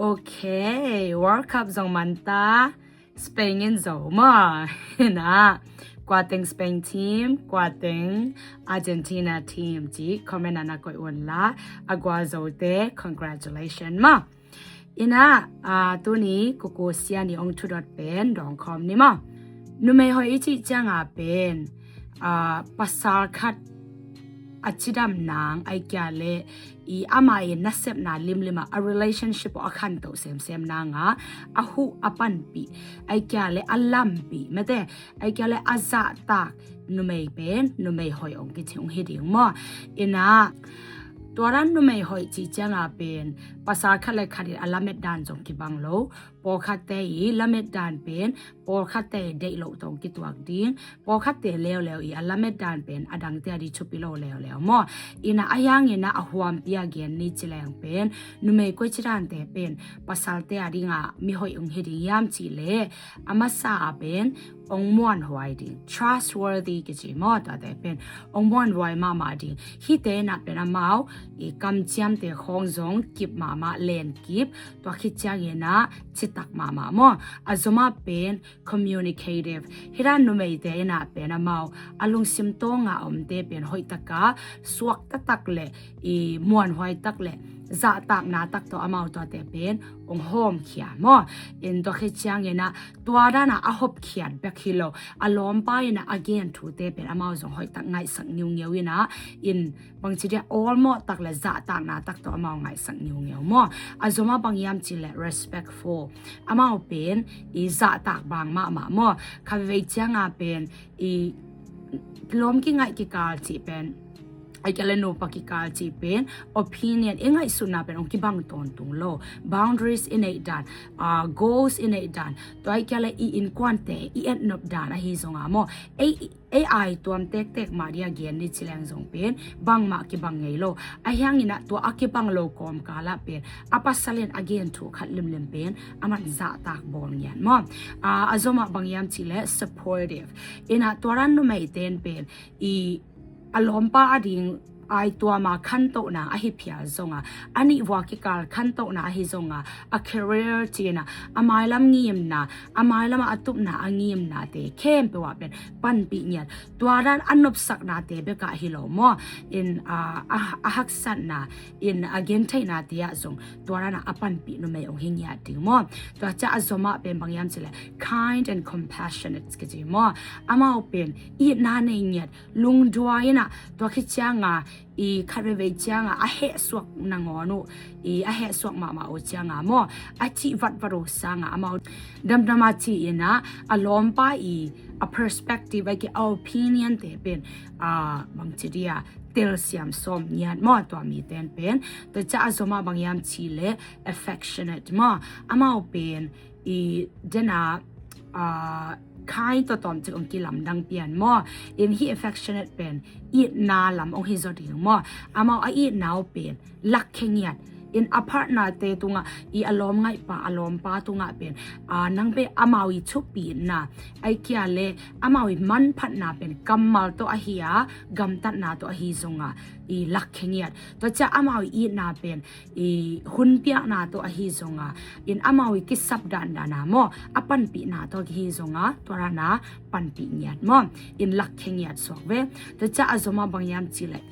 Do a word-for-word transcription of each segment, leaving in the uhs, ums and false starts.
Okay, World Cup zong man ta, Spain in zo maw. Hi na, kua teng Spain team, kua teng Argentina team ci comment ah na koih un la, a gua zote congratulations maw. Hi na, ah, tuni kuku sia ni ong thudot pen dawng khawm ni maw. Numei hoih i cih ciang a pen, ah, pasal khat a cidam nang, ahih kei leh i ama i nasepna limlim ah a relationship a khantoh semsem nang a, a huh a panpih, ahih kei leh a lampih mate, ahih kei leh a zahtak numei pen numei hoih ong kici ong hi ding maw. Hi na, tua dan numei hoih cih ciang a pen pasal khat le khat in a lamet dan zong kibang lo. Pawlkhatte i lamet dan pen pawlkhatte deih loh tawh kituak ding, pawlkhatte leuleu i a lamet dan pen a dangte a ding thupi lo leuleu maw. Hi na, a hiang hi na, a huampi a gen ni ci leng pen numei koici dante pen pasalte a ding a mi hoih ong hi ding hiam cih leh, a masa a pen ong muanhuai ding, trustworthy kici maw, tuate pen ong muanhuai mahmah ding. Hihte na pen amau i kamciamte khawng zong kip mahmah, lenkip, tua khit ciang hi na citak mahmah maw. A zom a pen communicative. Hi dan numeite hi na pen amau a lungsim tawng a omte pen hoih tak a suak taktak le i muanhuai tak le zahtakna tak tawh amau tuate pen ong hawmkhia maw. Hi na, tua khit ciang hi na, tua dan a a hopkhiat bek hi lo, a lawmpa hi na a gen thute pen amau zong hoih tak ngaihsak ngiungeu hi na, hi na, bangci dia, awlmawh tak le zahtakna tak tawh amau ngaihsak ngiungeu maw. A zom a bang hiam cih leh respectful. Amau pen i zahtak bang mahmah maw. Khat veivei ciang a pen i lawm kingaih kikal cih pen, ahih kei leh nupa kikal cih pen opinion, i ngaihsutna pen ong kibang tawntung lo. Boundaries i neih dan, ah, goals i neih dan, tua ahih kei leh i innkuante i etnop dan ahi zong a maw, ei ei ai tuam tektek mah dia gen ni ci leng zong pen bangmah kibang ngei lo. A hiang hi na, tua a kibang lo kawmkal ah pen a pasal in a gen thu khat limlim pen aman zahtak bawl ngiat maw. Ah, a zom a bang hiam cih leh supportive. Hi na, tua dan numeite in pen i a lawmpa a ding ai tuam a khantohna ahi phial zong a, a nih vua kikal khantohna ahi zong a, a career ci na, a mailam ngimna, a mailam a a tupna a ngimnate khempeuh ah pen panpih ngiat. Tua dan a nopsaknate bek ah hi lo maw. Hi na, a, a, a haksatna, hi na, a gentheihnate ah zong tua dan a a panpih numei ong hi ngiat ding maw. Tua ciang a zom a pen bang hiam cih leh kind and compassionate kici maw. Amau pen itna nei ngiat, lungduai hi na, tua khit ciang a i khat veivei ciang a a hehsuak nangawn uh, i a hehsuak mahmah uh ciang a maw, a cih vatvat uh sang a amau damdam a ci hi na, a lawmpa i a perspective, ahih kei leh a opinion te pen, ah, bangci dia, telsiam sawm ngiat maw, tua mite in pen. Tua ciang a zom a bang hiam cih leh affectionate maw. Amau pen i den a, ah, kind tawh tawmcik ong kilamdang pian maw. Hi na, hih affectionate pen itna lam ong hi zaw ding maw. Amau a itna uh pen lakkhia ngiat. Hi na, a partnerte tungah, i a lawmngaihpa, a lawmpa tungah pen, ah, nang pen amau i thupitna, ahih kei leh amau i manphatna pen kammal tawh ahi a, gamtatna tawh ahi zong a, i lakkhia ngiat. Tua ciang amau i itna pen i hun piakna tawh ahi zong a, hi na, amau i kisap dandan a maw, a panpihna tawh ahi zong a, tua dan a panpih ngiat maw. Hi na, lakkhia ngiat suak ve. Tua ciang a zom a bang hiam cih leh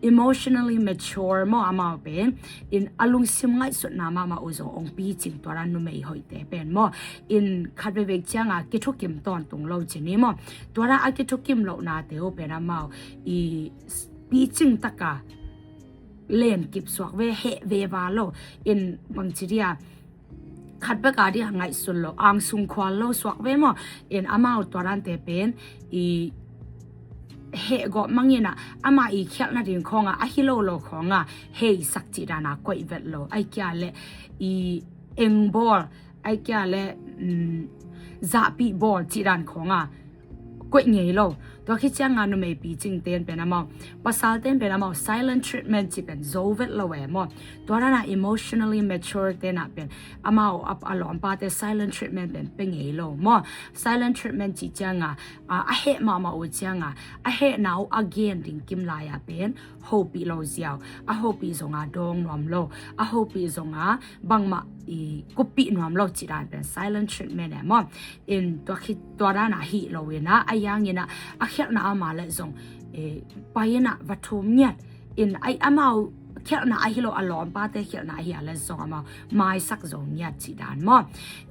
emotionally mature maw, amau pen. Hi na, a lungsim ngaihsutna mahmah uh zong ong picing, tua dan numei hoihte pen maw. Hi na, khat veivei ciang a kithukim tawntung lo ci ni maw. Tua dan a kithukim lohnate uh pen amau i picing tak a lenkip suak ve, heh veva lo. Hi na, bangci dia, khat bek a dia ngaihsun lo, angsung khual lo suak ve maw. Hi na, amau tua dante pen i heh gawp mang hi na, amah i khialhna ding khawng a, a hi lo lo khawng a heisak cih dan a koih vet lo. Ahih kei leh i eng bawl, ahih kei leh, um, zahpih bawl cih dan khawng a koih ngei lo. Tua khit ciang a numei picingte in pen amau, pasalte in pen amau silent treatment cih pen zo vet lo e maw. Tua dan a emotionally mature te na pen amau a, a lawmpate silent treatment pen pia ngei lo maw. Silent treatment cih ciang a, a, a heh mahmah uh ciang a, a hehna uh a gen ding kim lai a pen hopih lo ziau, a hopih zong a dawng nuam lo, a hopih zong a bangmah i kuppih nuam lo cih dan pen silent treatment e maw. In tua khit tua dan a hih lo in a, a yang in a, a khialhna ama le zong, eh, pai in a va thum ngiat. In ai amau khialhna ahi lo, a lawmpate khialhna ahi a le zong amau maisak zo ngiat cih dan maw.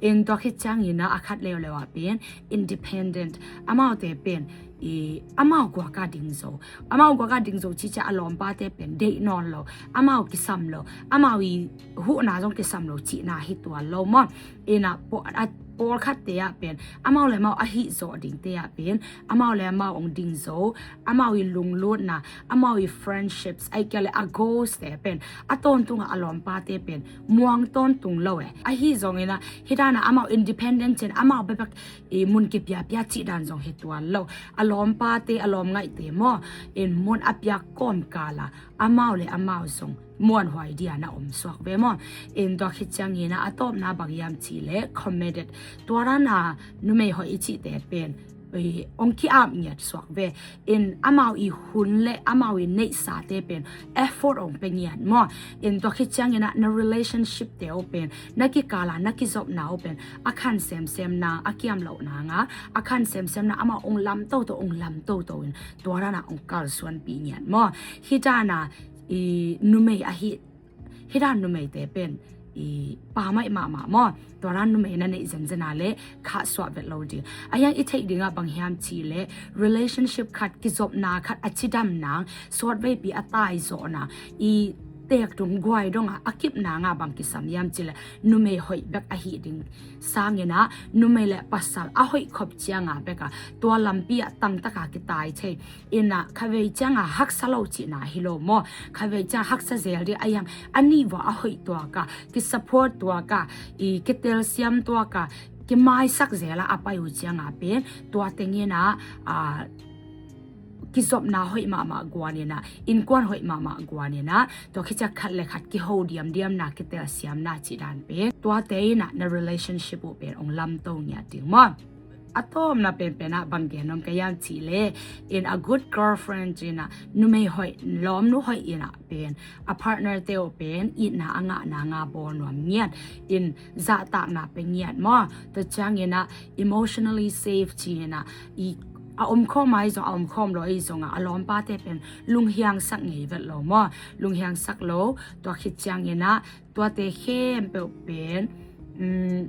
In tua khit ciangin a, a khat leuleu ah pen independent, amaute pen i amau guaka ding zo. Amau guaka ding zo cih ciang a lawmpate pen deih nawn lo, amau kisam lo, amau i huhna zong kisam lo cihna hi tuan lo maw. In a paw- a pawlkhatte ah pen amau le amau a hih zawh dingte ah pen amau le amau ong ding zo, amau i lunglutna, amau i friendships, ai kia le a goals te pen a tawntung a, a lawmpate pen muang tawntung lo e. Ahi zongin a, hi dan a amau independent cin amau bekbek i mun kipiapia cih dan zong hi tuan lo. A lawmpate, a lawmngaihte maw, in mun a piak kawmkal a amau le amau zong muanhuai dia na om suak ve maw. In tua khit ciangin a, a tawpna bang hiam cih le committed. Tua dan a numei hoih i cihte pen, i, ong ki-ap ngiat suak ve. In amau i hun le amau i neihsate pen effort ong pe ngiat maw. In tua khit ciangin a, na relationship te uh pen, na kikal a na kizopna uh pen a khan semsem nang, a kiam loh nang a, a khan semsem nang, amau ong lam toto, ong lam toto in tua dan a ong kalsuanpih ngiat maw. Hi dan a i numei ahi, hi dan numeite pen i pammaih mahmah maw. Tua dan numei na neih zenzen a le khahsuah vet lo ding. A yang i theih ding a bang hiam cih le relationship khat, kizopna khat a cidam nang, suatveipi a taizawh nang, i tekdung guai dong a a kip nang a bang kisam hiam cih le numei hoih bek ahi ding sangin a, numei le pasal a hoih khop ciang a bek a tua lampi ah tangtak a kitai thei. In a khavei ciang a haksa lo cihna hi lo maw. Khavei ciang haksa zel ding a, yang a nih vua a hoih tuak a, kisupport tuak a, i kitelsiam tuak a, kimaisak zel a a pai uh ciang a pen tua teng in a, a, kizopna hoih mahmah guan in a, innkuan hoih mahmah guan in a, tua khit ciang khat le khat kiho diamdiamna, kitelsiamna cih dan pen tuate in a na relationship uh pen ong lamto ngiat ding maw. A tawpna penpen ah bang gen nuam ka hiam cih le, in a good girlfriend cih in a, numei hoih, lawmnu hoih in a pen a partner te uh pen itna a ngah nang a bawl nuam ngiat, in zahtakna pe ngiat maw. Tua ciangin a emotionally safe cih in a, i a omkhawm a i zong, a omkhawm lo a i zong a, a lawmpate pen lunghiangsak ngei vet lo maw. Lunghiangsak lo, tua khit ciangin a tuate khempeuh pen, um,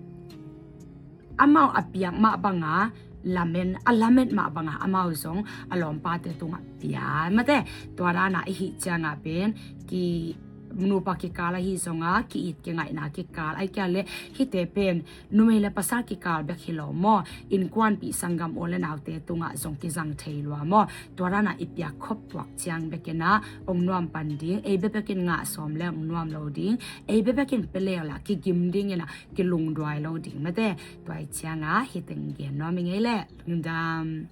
amau a piak mah bang a lamen, a lamet mah bang a amau zong a lawmpate tungah pia mate. Tua dan a i hih ciang a pen ki nupa kikal ahi zong a, ki-it kingaihna kikal, ai kia le hihte pen numei le pasal kikal bek hi lo maw. Innkuanpih sanggam u le naute tungah zong kizang thei lua maw. Tua dan a i piak khop tuak ciang bek in a ong nuam pan ding, ei bekbek in ngah sawm le ong nuam lo ding, ei bekbek in pe leng la kigim ding in a kilungduai lo ding mate. Tua i ciang a hih teng gen nuam i ngei le. Lungdam.